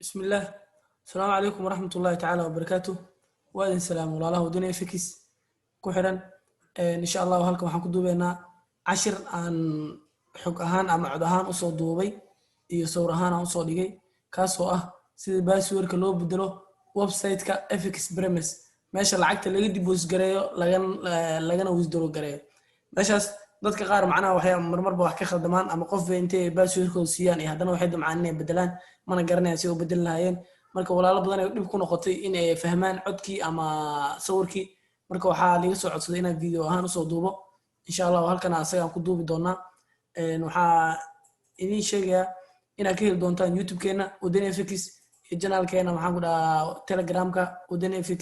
Bismillaah. Asalaamu calaykum waraxmat ullaahi tacaala wabarakaatu. Waa idin salaam walaalaha Wadani FX ku xiran. Insha Allahu halkan waxaan ku duubeynaa cashir aan xog ahaan ama cod ahaan usoo duubay iyo sawir ahaan aan usoo dhigay, kaasoo ah sida passwordka loo bedelo website-ka FX Premise, meesha lacagta laga deposit gareeyo lagana withdraw gareeyo. Meeshaas dadka qaar macnaha waxay marmarba wax ka khaldamaan ama qof bay intay passwordkooda siiyaan iyo haddana waxay damcaan inay bedelaan, mana garanayaan si u bedeli lahaayeen. Marka walaalo badan ay dhib ku noqotay in ay fahmaan codkii ama sawirkii. Marka waxaa liga soo codsaday inaan video ahaan usoo duubo. Insha Allahu halkan asagaan ku duubi doonaa. Waxaa idiin sheegayaa inaad ka heli doontaan YouTube-keena Wadani FX iyo channelkeena, maxaan ku dhahaa, Telegramka Wadani FX,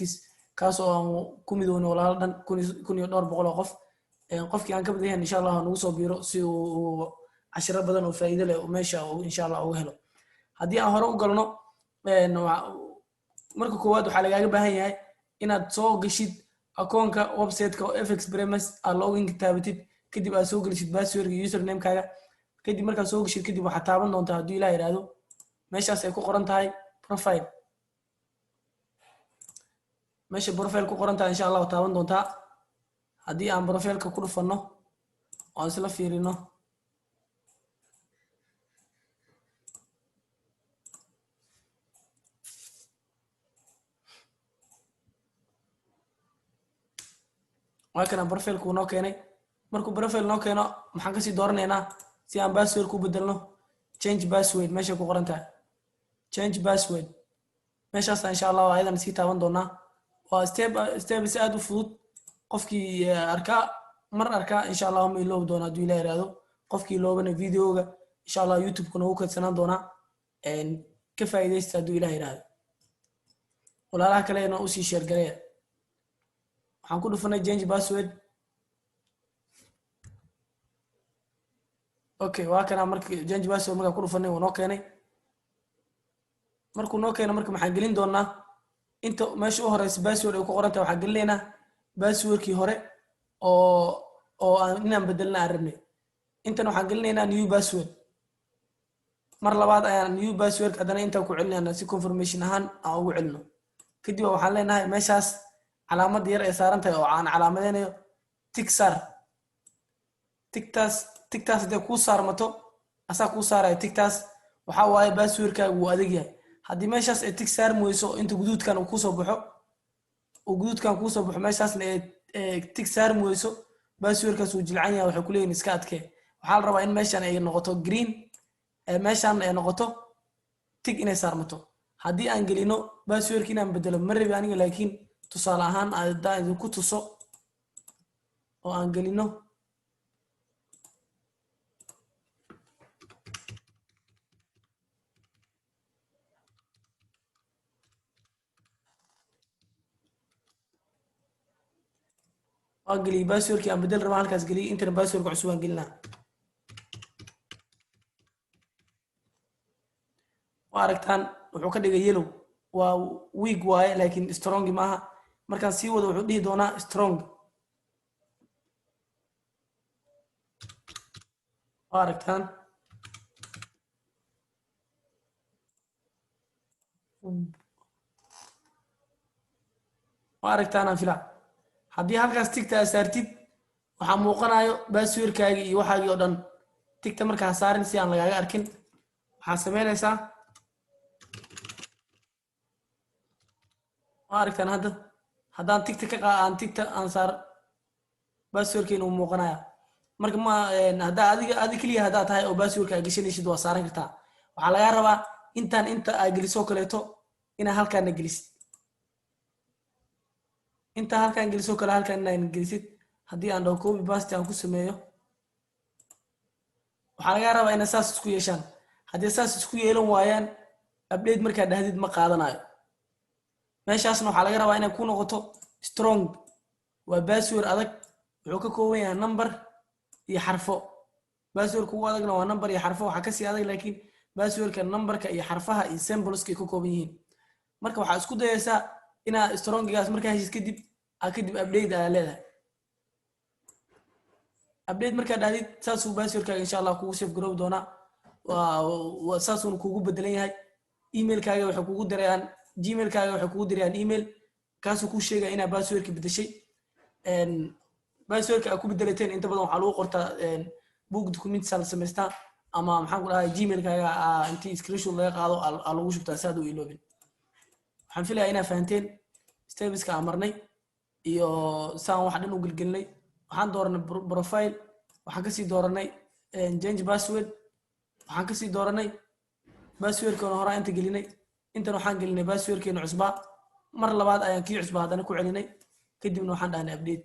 kaas oo aan ku midoonay walaalo dhan kun iyo dhowr boqol oo qof. Qofkii aan ka mid yahan, insha Allah nagu soo biiro si uu cashiro badan oo faa'iido leh meesha insha Allah uga helo. Haddii aan hore u galno, marka koowaad waxaa lagaaga baahan yahay inaad soo geshid akoonka website-ka oo FX Premise, aad loginka taabatid, kadib aad soo gelisid passwordka iyo username-kaaga. Kadib markaad soo geshid kadib, waxaad taaban doontaa, hadduu Ilaah yidhaahdo, meeshaas ay ku qoran tahay profile. Meesha profile ku qoran tahay insha Allahu taaban doontaa. Haddii aan profileka ku dhufanno oo aan isla fiirino, waa kana profilku noo keenay. Markuu profile noo keeno, maxaan kasii dooranaynaa si aan password ku bedelno? Change password meeshay ku qoran tahay, change password meeshaasa insha Allahu ayadan sii taaban doonaa. Waa step step si aad u fudud. Qofkii arkaa mar arkaa, insha Allahu ma iloobi doona hadduu Ilah yidhaahdo. Qofkii iloobana, videoga insha Allah YouTube-kuna ugu kaydsanaan doonaa. Ka faa'iidaysta hadduu Ilah yidhaahdo. Walaalaha kalena usii share gareeya. Waxaan ku dhufanay change password. Okay, waa kana. Marka change password markaan ku dhufanay, wuu noo keenay. Markuu noo keeno, marka maxaan gelin doonaa? Inta meesha u horeysa password ay ku qoran tahay, waxaan gelinaynaa passwordkii hore oo aan inaan bedelna aan rabnay. Intan waxaan gelinaynaa new password. Mar labaad ayaan new password haddana intaan ku celinayna si confirmation ahaan aan ugu celino. Kadib waxaan leenahay meeshaas calaamadda yar ay saaran tahay oo aan calaamadeynayo tick saar. Ticktaas, ticktaas hadday kuu saarmato, asaa kuu saaraya ticktaas, waxaa waaye passwordkaagu wuu adag yahay. Haddii meeshaas ay tick saarmi weyso, inta guduudkan uu kusoo baxo, uu guduudkan kuusoo baxo, meeshaasna ay tick saarmi weyso, passwordkaas wuu jilcan yahay. Waxay kuleeyihin iska adkee. Waxaa la rabaa in meeshan ay noqoto green, meeshan ay noqoto tick inay saarmato. Haddii aan gelino passwordka inaan bedelo ma rabi aniga, laakiin tusaale ahaan haddaan idinku tuso oo aan gelino, waan geliyey passwordkii aan bedel rabaa, halkaas geliyey. Intana passwordka cusub aan gelinaa. Waa aragtaan, wuxuu ka dhigay yellow. Waa weak waaye, laakiin strong maaha. Markaan sii wado, wuxuu dhihi doonaa strong. Waa aragtaan. Waa aragtaan aan filaa. Haddii halkaas tickta aad saartid, waxaa muuqanayo passwordkaagii iyo waxaagii oo dhan. Tickta markaa saarin si aan lagaaga arkin. Waxaad sameynaysaa, waa aragtaan hadda, haddaan tickta ka qaa aan tickta aan saar, passwordkeena uu muuqanaya. Marka ma haddaa adiga adi keliya haddaa tahay oo passwordka aad geshanaysid, waa saaran kartaa. Waxaa lagaa rabaa intaan inta aad gelisoo kaleeto inaa halkaana gelisid. Intaa halkaan gelisoo kale halkaan inaan gelisid. Haddii aan dhaho copy paste aan ku sameeyo, waxaa lagaa rabaa inay saas isku yeeshaan. Haddii saas isku yeelan waayaan, update markaa dhahdid ma qaadanayo. Meeshaasna waxaa laga rabaa inay ku noqoto strong. Waa password adag. Wuxuu ka kooban yahay number iyo xarfo. Passwordka ugu adagna waa number iyo xarfo. Waxaa kasii adag laakiin passwordka numberka iyo xarfaha iyo symbolska ay ka kooban yihiin. Marka waxaa isku dayaysaa inaa strongigaas markaa heshid, kadib aa kadib update aa leedahay. Update markaa dhahdid, saasuu passwordkaaga insha Allah kugu save garoobi doonaa. Saasuuna kugu bedelan yahay. Emailkaaga waxay kugu dirayaan, Gmailkaaga waxay kugu dirayaan email kaasoo kuu sheegaya inaa passwordka bedeshay. Passwordka aad ku bedelateen inta badan waxaa lagu qortaa book documents la samaystaa, ama maxaan ku dhahay, Gmailkaaga intii screenshot laga qaado aa lagu shubtaa si aad u iloobin. Waxaan filayaa inaa fahanteen stepska aan marnay iyo saan wax dhan u gelgelinay. Waxaan dooranay profile, waxaan kasii dooranay change password, waxaan kasii dooranay passwordkeena horaa inta gelinay. Intan waxaan gelinay passwordkeena cusbaa. Mar labaad ayaan kii cusbaa haddana ku celinay, kadibna waxaan dhahnay update.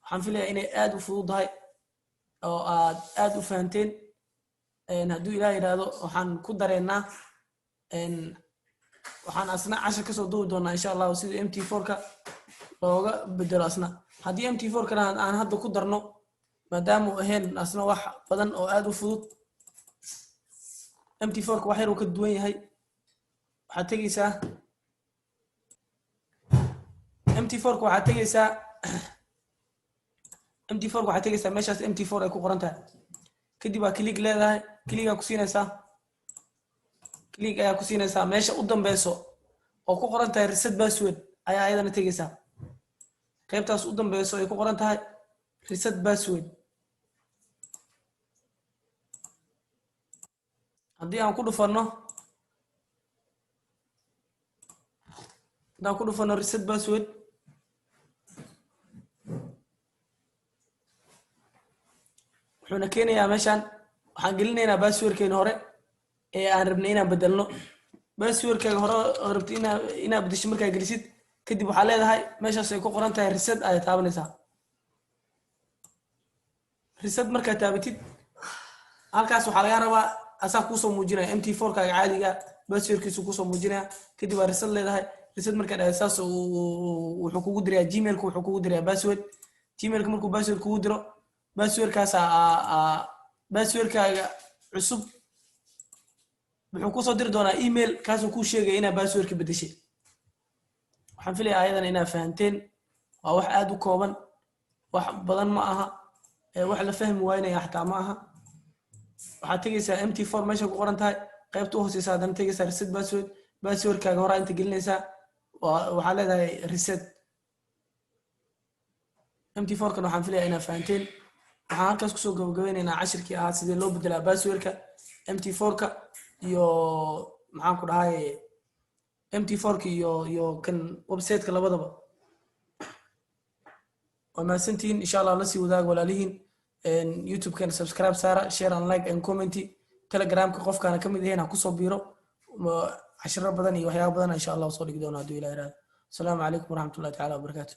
Waxaan filayaa inay aad u fududahay oo aad aad u fahanteen. Hadduu Ilaah yidhaahdo, waxaan ku dareennaa, waxaan asna cashar kasoo duubi doonaa, insha Allahu, sida MT4-ka looga bedelo asna. Haddii MT4-kana aan hadda ku darno, maadaama uu ahayn asna wax badan oo aad u fudud, MT4-ka wax yar uu ka duwan yahay. Waxaad tegeysaa MT4-ka, waxaad tegeysaa MT4-ka, waxaad tegeysaa meeshaas MT4 ay ku qoran tahay. Kadib waa click leedahay, click ku siinaysaa, click ayaa ku siinaysaa. Meesha u dambeyso oo ku qoran tahay reset password ayaa ayadana tegeysaa. Qaybtaas u dambeyso ay ku qoran tahay reset password haddii aan ku dhufano, haddaan ku dhufano reset password, wuxuuna keenayaa meeshaan. Waxaan gelinaynaa passwordkeena hore ee aan rabnay inaan bedelno. Passwordkaaga hore oo rabtay inaa bedesho markaa gelisid, kadib waxaa leedahay meeshaas ay ku qoran tahay reset ayaa taabanaysaa. Reset markaa taabatid, halkaas waxaa laga rabaa asaa kuusoo muujinaya MT4-kaaga caadiga passwordkiisu kuusoo muujinaya. Kadib waa reset leedahay. Reset markaa dhahay, saas wuxuu kugu dirayaa Gmailka, wuxuu kugu dirayaa password. Gmailka markuu password kugu diro, passwordkaas passwordkaaga cusub wuxuu kusoo diri doonaa email kaasoo kuu sheegaya inaa passwordka bedeshay. Waxaan filayaa ayadana inaa fahanteen. Waa wax aad u kooban, wax badan ma aha, wax la fahmi waynaya xataa ma aha. Waxaad tegeysaa MT4 meesha ku qoran tahay, qaybta u hooseysa. Haddana tegeysaa reset password, passwordkaaga horaa inta gelinaysaa, waxaa leedahay reset. MT4-kan waxaan filayaa inaa fahanteen. Waxaan halkaas kusoo gabagabeynaynaa cashirkii ahaa sidee loo bedelaa passwordka MT4-ka iyo maxaan ku dhahay MT4-ka iyo kan websiteka labadaba. Waa mahadsantihiin. Insha Allah la sii wadaag walaalihiin. YouTube-keena subscribe saara, share and like and comment. Telegramka qofkaana kamid ahayn ha kusoo biiro. Cashiro badan iyo waxyaaba badan insha Allah soo dhigi doona hadduu Ilah yiraahdo. Asalaamu calaykum waraxmatullahi tacaala wabarakaatu.